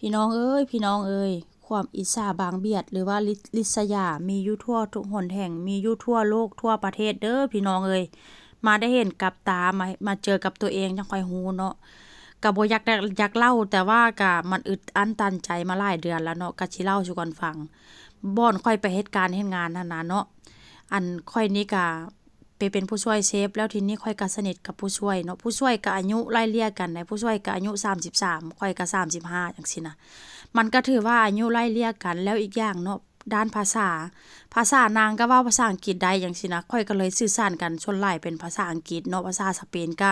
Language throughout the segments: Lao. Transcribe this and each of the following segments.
ພີ່ນ້ອງເອີຍ ພີ່ນ້ອງເອີຍ ຄວາມອິດສາບາງບຽດ ຫຼືວ່າລິ ລິດສະຍາ ມີຢູ່ທົ່ວທຸກຫົນແຫ່ງ ມີຢູ່ທົ່ວໂລກທົ່ວປະເທດເດີ້ພີ່ນ້ອງເອີຍ. ມາໄດ້ເຫັນກັບຕາ ມາ ມາເຈີກັບຕົວເອງຈັ່ງຄ່ອຍຮູ້ເນາະ. ກະບໍ່ຢາກ ຢາກເລົ່າ ແຕ່ວ່າກະມັນອຶດອັ້ນຕັນໃຈມາຫຼາຍເດືອນແລ້ວເນາະ ກະຊິເລົ່າສູ່ກັນຟັງ. ບ່ອນຂ້ອຍໄປເຮັດການເຮັດງານຫັ້ນນະເນາະ ອັນຂ້ອຍນີ້ກະ ໄປເປັນຜູ້ຊ່ວຍເຊຟ ແລ້ວທີນີ້ຂ້ອຍກໍສະໜິດກັບຜູ້ຊ່ວຍເນາະ. ຜູ້ຊ່ວຍກໍອາຍຸໄລ່ເລ່ຍກັນໄດ໋ ຜູ້ຊ່ວຍກໍອາຍຸສາມສິບສາມ ຂ້ອຍກໍສາມສິບຫ້າ ຈັ່ງຊີ້ນະ. ມັນກໍຖືວ່າອາຍຸໄລ່ເລ່ຍກັນ ແລ້ວອີກຢ່າງເນາະ ດ້ານພາສາ ພາສານາງກໍເວົ້າພາສາອັງກິດໄດ້ຈັ່ງຊີ້ນະ. ຂ້ອຍກໍເລີຍສື່ສານກັນສ່ວນຫຼາຍເປັນພາສາອັງກິດເນາະ ພາສາສະເປນກະ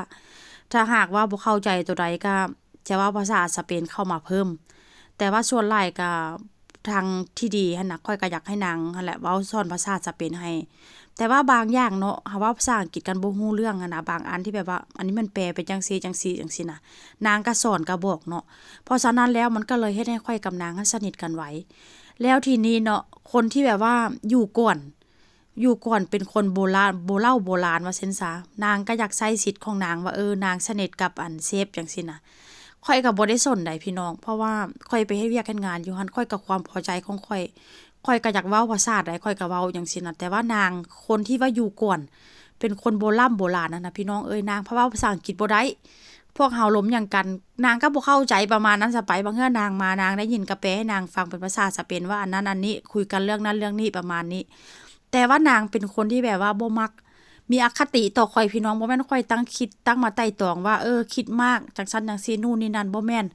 ຖ້າຫາກວ່າບໍ່ເຂົ້າໃຈໂຕໃດກະຈະເວົ້າພາສາສະເປນເຂົ້າມາເພີ່ມ. ແຕ່ວ່າສ່ວນຫຼາຍກະ ທາງທີ່ດີຫັ້ນນະ ຂ້ອຍກໍຢາກໃຫ້ນາງຫັ້ນແຫຼະ ເວົ້າສອນພາສາສະເປນໃຫ້. ແຕ່ວ່າບາງຢ່າງເນາະ ເຮົາເວົ້າພາສາອັງກິດກັນບໍ່ຮູ້ເລື່ອງຫັ້ນນະ ບາງອັນທີ່ແບບວ່າ ອັນນີ້ມັນແປເປັນຈັ່ງຊີ້ ຈັ່ງຊີ້ ຈັ່ງຊີ້ນະ ນາງກໍສອນກໍບອກເນາະ. ເພາະສະນັ້ນແລ້ວ ມັນກໍເລີຍເຮັດໃຫ້ຂ້ອຍກັບນາງຫັ້ນສະໜິດກັນໄວ. ແລ້ວທີນີ້ເນາະ ຄົນທີ່ແບບວ່າຢູ່ກ່ອນ ຢູ່ກ່ອນເປັນຄົນໂບລານ ໂບເລົ່າໂບລານວ່າຊັ້ນຊະ ນາງກໍຢາກໃຊ້ສິດຂອງນາງວ່າ ເອີ ນາງສະໜິດກັບອັນເຊຟຈັ່ງຊີ້ນະ. ຂ້ອຍກໍບໍ່ໄດ້ສົນໃດ໋ພີ່ນ້ອງ ເພາະວ່າຂ້ອຍໄປເຮັດວຽກເຮັດງານຢູ່ຫັ້ນ ຂ້ອຍກໍຄວາມພໍໃຈຂອງຂ້ອຍ ຂ້ອຍກໍຢາກເວົ້າພາສາໃດຂ້ອຍກໍເວົ້າຈັ່ງຊີ້ນະ. ແຕ່ວ່ານາງຄົນທີ່ວ່າຢູ່ກ່ອນ ເປັນຄົນໂບລ່ຳໂບລານຫັ້ນນະ ພີ່ນ້ອງເອີຍ ນາງພາເວົ້າພາສາອັງກິດບໍ່ໄດ້ ພວກເຮົາລົມຫຍັງກັນ ນາງກໍບໍ່ເຂົ້າໃຈປະມານນັ້ນຊະໄປ. ບາງເທື່ອນາງມາ ນາງໄດ້ຍິນກໍແປໃຫ້ນາງຟັງເປັນພາສາສະເປນວ່າອັນນັ້ນອັນນີ້ ຄຸຍກັນເລື່ອງນັ້ນເລື່ອງນີ້ປະມານນີ້. ແຕ່ວ່ານາງເປັນຄົນທີ່ແບບວ່າບໍ່ມັກ ມີອະຄະຕິຕໍ່ຂ້ອຍພີ່ນ້ອງ ບໍ່ແມ່ນຂ້ອຍຕັ້ງຄິດ ຕັ້ງມາໄຕ່ຕອງວ່າ ເອີ ຄິດມາກ ຈັ່ງຊັ້ນຈັ່ງຊີ້ ນູ້ນນີ້ນັ້ນ ບໍ່ແມ່ນ.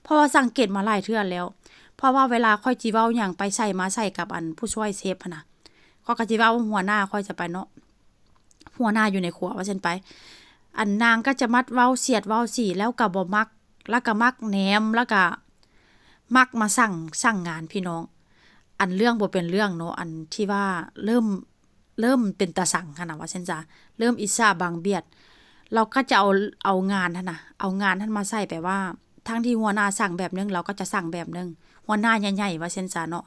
ເພາະວ່າສັງເກດມາຫຼາຍເທື່ອແລ້ວ ເພາະວ່າເວລາຂ້ອຍຊິເວົ້າຫຍັງໄປໃສມາໃສກັບອັນຜູ້ຊ່ວຍເຊຟຫັ້ນນະ ຂ້ອຍກໍຊິເວົ້າຫົວໜ້າຂ້ອຍຈະໄປເນາະ ຫົວໜ້າຢູ່ໃນຄົວວ່າຊັ້ນໄປ ອັນນາງກໍຈະມັກເວົ້າສຽດເວົ້າສີ ແລ້ວກໍບໍ່ມັກ ແລ້ວກໍມັກແນມ ແລ້ວກໍມັກມາສັ່ງ ສັ່ງງານພີ່ນ້ອງ. ອັນເລື່ອງບໍ່ເປັນເລື່ອງເນາະ ອັນທີ່ວ່າເລີ່ມ ເລີ່ມເປັນຕາຊັງຫັ້ນນະວ່າຊັ້ນຊະ ເລີ່ມອິດສາບາງບຽດ ລາວກໍຈະເອົາ ເອົາງານຫັ້ນນະ ເອົາງານຫັ້ນມາໃສ່ ແປວ່າທັງທີ່ຫົວໜ້າສັ່ງແບບໜຶ່ງ ລາວກໍຈະສັ່ງແບບໜຶ່ງ ຫົວໜ້າໃຫຍ່ໆວ່າຊັ້ນຊະເນາະ.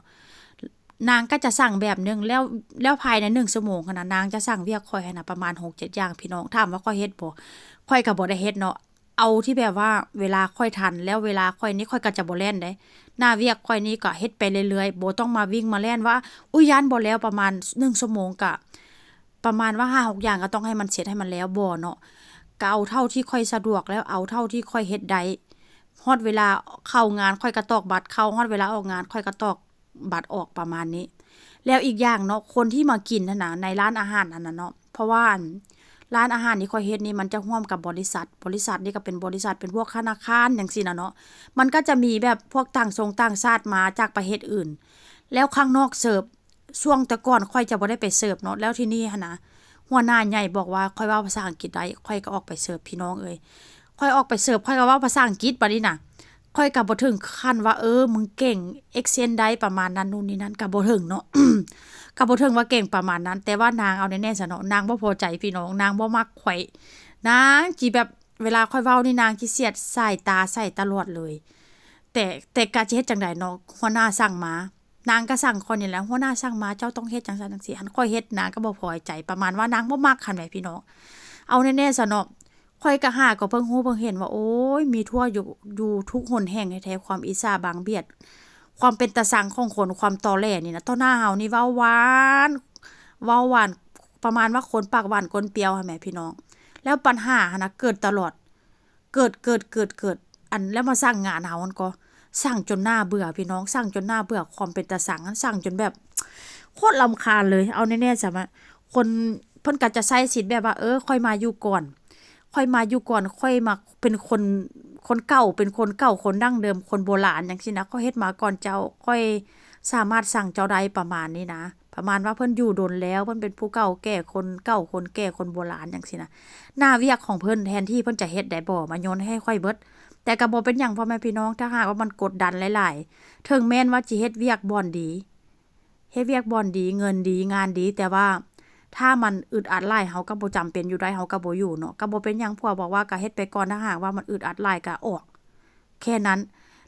ນາງກໍຈະສັ່ງແບບໜຶ່ງ ແລ້ວ ແລ້ວພາຍໃນໜຶ່ງຊົ່ວໂມງຫັ້ນນະ ນາງຈະສັ່ງວຽກຂ້ອຍຫັ້ນນະປະມານຫົກເຈັດຢ່າງພີ່ນ້ອງ. ຖາມວ່າຂ້ອຍເຮັດບໍ່? ຂ້ອຍກໍບໍ່ໄດ້ເຮັດເນາະ. ເອົາທີ່ແບບວ່າເວລາຂ້ອຍທັນ ແລ້ວເວລາຂ້ອຍນີ້ ຂ້ອຍກໍຈະບໍ່ແລ່ນເດ້. ໜ້າວຽກຂ້ອຍນີ້ກໍເຮັດໄປເລື້ອຍໆ ບໍ່ຕ້ອງມາວິ່ງມາແລ່ນວ່າ ອຸ້ຍ ຢ້ານບໍ່ແລ້ວ ປະມານໜຶ່ງຊົ່ວໂມງ ກະປະມານວ່າຫ້າຫົກຢ່າງ ກໍຕ້ອງໃຫ້ມັນເສັດໃຫ້ມັນແລ້ວ ບໍ່ເນາະ. ກໍເອົາເທົ່າທີ່ຂ້ອຍສະດວກ ແລ້ວເອົາເທົ່າທີ່ຂ້ອຍເຮັດໄດ້. ຮອດເວລາເຂົ້າງານ ຂ້ອຍກໍຕອກບັດເຂົ້າ ຮອດເວລາອອກງານ ຂ້ອຍກໍຕອກ ບັດອອກປະມານນີ້. ແລ້ວອີກຢ່າງເນາະ ຄົນທີ່ມາກິນຫັ້ນນະ ໃນຮ້ານອາຫານຫັ້ນນະເນາະ ເພາະວ່າ ອັນ ຮ້ານອາຫານທີ່ຂ້ອຍເຮັດນີ້ ມັນຈະຮ່ວມກັບບໍລິສັດ ບໍລິສັດນີ້ກໍເປັນບໍລິສັດ ເປັນພວກທະນາຄານຈັ່ງຊີ້ນະເນາະ. ມັນກໍຈະມີແບບພວກຕ່າງຊົງຕ່າງຊາດມາຈາກປະເທດອື່ນ ແລ້ວຂ້າງນອກເສີບ. ຊ່ວງແຕ່ກ່ອນຂ້ອຍຈະບໍ່ໄດ້ໄປເສີບເນາະ ແລ້ວທີນີ້ຫັ້ນນະ ຫົວໜ້າໃຫຍ່ບອກວ່າຂ້ອຍເວົ້າພາສາອັງກິດໄດ້ ຂ້ອຍກໍອອກໄປເສີບ ພີ່ນ້ອງເອີຍ. ຂ້ອຍອອກໄປເສີບ ຂ້ອຍກໍເວົ້າພາສາອັງກິດບາດນີ້ນະ ຂ້ອຍກໍບໍ່ເຖິງຂັ້ນວ່າ ເອີ ມຶງເກັ່ງ accent ໄດ້ປະມານນັ້ນ ນູ້ນນີ້ນັ້ນ ກໍບໍ່ເຖິງເນາະ ກໍບໍ່ເຖິງວ່າເກັ່ງປະມານນັ້ນ. ແຕ່ວ່ານາງເອົາແນ່ໆຊະເນາະ ນາງບໍ່ພໍໃຈພີ່ນ້ອງ ນາງບໍ່ມັກຂ້ອຍ ນາງຊິແບບ ເວລາຂ້ອຍເວົ້ານີ້ ນາງຊິສຽດສາຍຕາໃສ່ຕະຫຼອດເລີຍ. ແຕ່ ແຕ່ກະຊິເຮັດຈັ່ງໃດເນາະ ຫົວໜ້າສັ່ງມາ ນາງກໍສັ່ງຂ້ອຍນີ້ແຫຼະ ຫົວໜ້າສັ່ງມາ ເຈົ້າຕ້ອງເຮັດຈັ່ງຊັ້ນຈັ່ງຊີ້ ຄັນຂ້ອຍເຮັດ ນາງກໍບໍ່ພໍໃຈ ປະມານວ່ານາງບໍ່ມັກຫັ້ນແຫຼະພີ່ນ້ອງ. ເອົາແນ່ໆຊະເນາະ ຂ້ອຍກໍຫາກໍເພິ່ງຮູ້ເພິ່ງເຫັນວ່າ ໂອ້ຍ ມີທົ່ວຢູ່ ຢູ່ທຸກຫົນແຫ່ງແທ້ໆ ຄວາມອິດສາບາງບຽດ ຄວາມເປັນຕາຊັງຂອງຄົນ ຄວາມຕໍແຫຼນີ້ນະ. ຕໍ່ໜ້າເຮົານີ້ເວົ້າຫວານ ເວົ້າຫວານ ປະມານວ່າຄົນປາກຫວານກົ້ນປ່ຽວຫັ້ນແໝ່ພີ່ນ້ອງ. ແລ້ວບັນຫາຫັ້ນນະເກີດຕະຫຼອດ ເກີດ ເກີດ ເກີດ ເກີດ ອັນ ແລ້ວມາສັ່ງງານເຮົາຫັ້ນກໍ ສັ່ງຈົນໜ້າເບື່ອພີ່ນ້ອງ ສັ່ງຈົນໜ້າເບື່ອ ຄວາມເປັນຕາຊັງຫັ້ນ ສັ່ງຈົນແບບໂຄດລຳຄານເລີຍ. ເອົາແນ່ໆຊະ ມາ ຄົນ ເພິ່ນກໍຈະໃຊ້ສິດແບບວ່າ ເອີ ຂ້ອຍມາຢູ່ກ່ອນ ຂ້ອຍມາຢູ່ກ່ອນ ຂ້ອຍມາເປັນຄົນ ຄົນເກົ່າ ເປັນຄົນເກົ່າ ຄົນດັ້ງເດີມ ຄົນໂບລານຈັ່ງຊີ້ນະ ຂ້ອຍເຮັດມາກ່ອນເຈົ້າ ຂ້ອຍສາມາດສັ່ງເຈົ້າໄດ້ ປະມານນີ້ນະ. ປະມານວ່າເພິ່ນຢູ່ດົນແລ້ວ ເພິ່ນເປັນຜູ້ເກົ່າແກ່ ຄົນເກົ່າຄົນແກ່ ຄົນໂບລານຈັ່ງຊີ້ນະ. ໜ້າວຽກຂອງເພິ່ນ ແທນທີ່ເພິ່ນຈະເຮັດໄດ້ບໍ່ ມາໂຍນໃຫ້ຂ້ອຍເບິດ. ແຕ່ກໍບໍ່ເປັນຫຍັງ ພໍ່ແມ່ພີ່ນ້ອງ ຖ້າຫາກວ່າມັນກົດດັນຫຼາຍໆ ເຖິງແມ່ນວ່າຊິເຮັດວຽກບ່ອນດີ ເຮັດວຽກບ່ອນດີ ເງິນດີ ງານດີ ແຕ່ວ່າຖ້າມັນອຶດອັດຫຼາຍ ເຮົາກໍບໍ່ຈຳເປັນຢູ່ໄດ້ ເຮົາກໍບໍ່ຢູ່ເນາະ. ກໍບໍ່ເປັນຫຍັງ ຜົວບອກວ່າກໍເຮັດໄປກ່ອນ ຖ້າຫາກວ່າມັນອຶດອັດຫຼາຍກໍອອກ ແຄ່ນັ້ນ.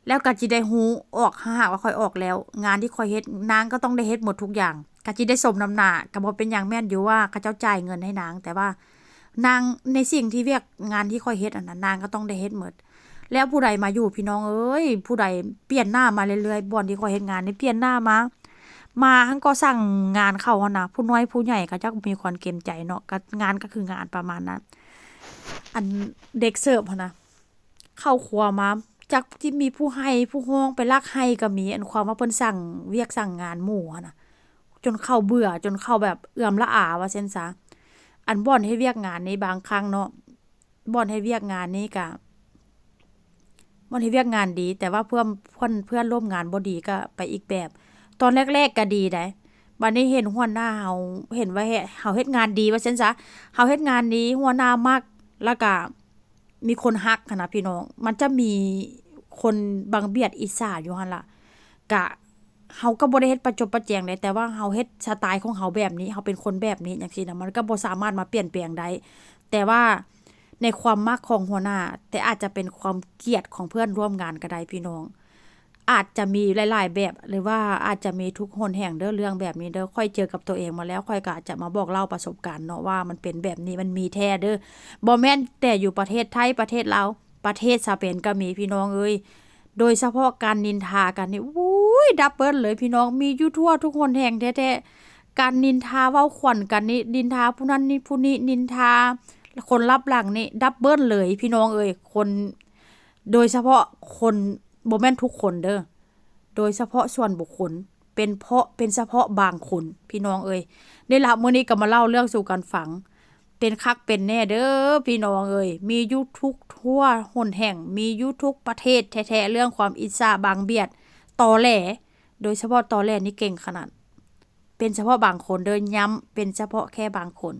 ແລ້ວກໍຊິໄດ້ຮູ້ ອອກ ຖ້າຫາກວ່າຂ້ອຍອອກແລ້ວ ງານທີ່ຂ້ອຍເຮັດ ນາງກໍຕ້ອງໄດ້ເຮັດໝົດທຸກຢ່າງ ກໍຊິໄດ້ສົມນຳໜ້າ. ກໍບໍ່ເປັນຫຍັງ ແມ່ນຢູ່ວ່າເຂົາເຈົ້າຈ່າຍເງິນໃຫ້ນາງ ແຕ່ວ່ານາງ ໃນສິ່ງທີ່ວຽກງານທີ່ຂ້ອຍເຮັດຫັ້ນນະ ນາງກໍຕ້ອງໄດ້ເຮັດໝົດ. ແລ້ວຜູ້ໃດມາຢູ່ ພີ່ນ້ອງເອີຍ ຜູ້ໃດປ່ຽນໜ້າມາເລື້ອຍໆ ບ່ອນທີ່ຂ້ອຍເຮັດງານນີ້ ປ່ຽນໜ້າມາ ມາຫັ້ນກໍສັ່ງງານເຂົາຫັ້ນນະ ຜູ້ນ້ອຍຜູ້ໃຫຍ່ເຂົາເຈົ້າກໍມີຄວາມເກງໃຈເນາະ ກໍງານກໍຄືງານປະມານນັ້ນ ອັນເດັກເສີບຫັ້ນນະ ເຂົ້າຄົວມາ ຈັກຊິມີຜູ້ໄຫ້ຜູ້ຮ້ອງໄປລັກໄຫ້ກໍມີ ອັນຄວາມວ່າເພິ່ນສັ່ງວຽກສັ່ງງານໝູ່ຫັ້ນນະ ຈົນເຂົາເບື່ອ ຈົນເຂົາແບບເອືອມລະອາວ່າຊັ້ນຊະ. ອັນບ່ອນເຮັດວຽກງານນີ້ບາງຄັ້ງເນາະ ບ່ອນເຮັດວຽກງານນີ້ກະ ບ່ອນເຮັດວຽກງານດີ ແຕ່ວ່າເພື່ອນ ເພື່ອນ ເພື່ອນຮ່ວມງານບໍ່ດີກະໄປອີກແບບ. ຕອນແລກໆກະດີໃດ໋ ບາດນີ້ເຫັນຫົວໜ້າເຮົາ ເຫັນວ່າເຮົາເຮັດງານດີວ່າຊັ້ນຊະ ເຮົາເຮັດງານດີ ຫົວໜ້າມັກ ແລ້ວກະ ມີຄົນຮັກຫັ້ນນະພີ່ນ້ອງ ມັນຈະມີຄົນບາງບຽດອິດສາຢູ່ຫັ້ນລະ ກະ ເຮົາກໍບໍ່ໄດ້ເຮັດປະຈົບປະແຈງໃດ ແຕ່ວ່າເຮົາເຮັດສະໄຕຂອງເຮົາແບບນີ້ ເຮົາເປັນຄົນແບບນີ້ ຈັ່ງຊີ້ນະ ມັນກໍບໍ່ສາມາດມາປ່ຽນແປງໄດ້ ແຕ່ວ່າໃນຄວາມມັກຂອງຫົວໜ້າ ແຕ່ອາດຈະເປັນຄວາມກຽດຂອງເພື່ອນຮ່ວມງານກໍໄດ້ພີ່ນ້ອງ. ອາດຈະມີຫຼາຍໆແບບ ຫຼືວ່າອາດຈະມີທຸກຫົນແຫ່ງເດີ ເລື່ອງແບບນີ້ເດີ ຂ້ອຍເຈີກັບຕົວເອງມາແລ້ວ ຂ້ອຍກໍອາດຈະມາບອກເລົ່າປະສົບການເນາະ ວ່າມັນເປັນແບບນີ້ ມັນມີແທ້ເດີ ບໍ່ແມ່ນແຕ່ຢູ່ປະເທດໄທ ປະເທດລາວ ປະເທດສະເປນກໍມີພີ່ນ້ອງເອີຍ. ໂດຍສະເພາະການນິນທາກັນນີ້ ໂອ້ຍ ດັບເບິນເລີຍພີ່ນ້ອງ ມີຢູ່ທົ່ວທຸກຫົນແຫ່ງແທ້ໆ ການນິນທາເວົ້າຂວັນກັນນີ້ ນິນທາຜູ້ນັ້ນນີ້ຜູ້ນີ້ ນິນທາຄົນລັບຫຼັງນີ້ ດັບເບິນເລີຍພີ່ນ້ອງເອີຍ ຄົນ ໂດຍສະເພາະຄົນ ບໍ່ແມ່ນທຸກຄົນເດີ ໂດຍສະເພາະສ່ວນບຸກຄົນ ເປັນເພາະ ເປັນສະເພາະບາງຄົນ ພີ່ນ້ອງເອີຍ. ນີ້ລະ ມື້ນີ້ກໍມາເລົ່າເລື່ອງສູ່ກັນຟັງ ເປັນຄັກເປັນແນ່ເດີພີ່ນ້ອງເອີຍ ມີຢູ່ທຸກທົ່ວຫົນແຫ່ງ ມີຢູ່ທຸກປະເທດແທ້ໆ ເລື່ອງຄວາມອິດສາບາງບຽດ ຕໍແຫຼ ໂດຍສະເພາະຕໍແຫຼນີ້ເກັ່ງຂະໜາດ ເປັນສະເພາະບາງຄົນເດີ ຢ້ຳ ເປັນສະເພາະແຄ່ບາງຄົນ.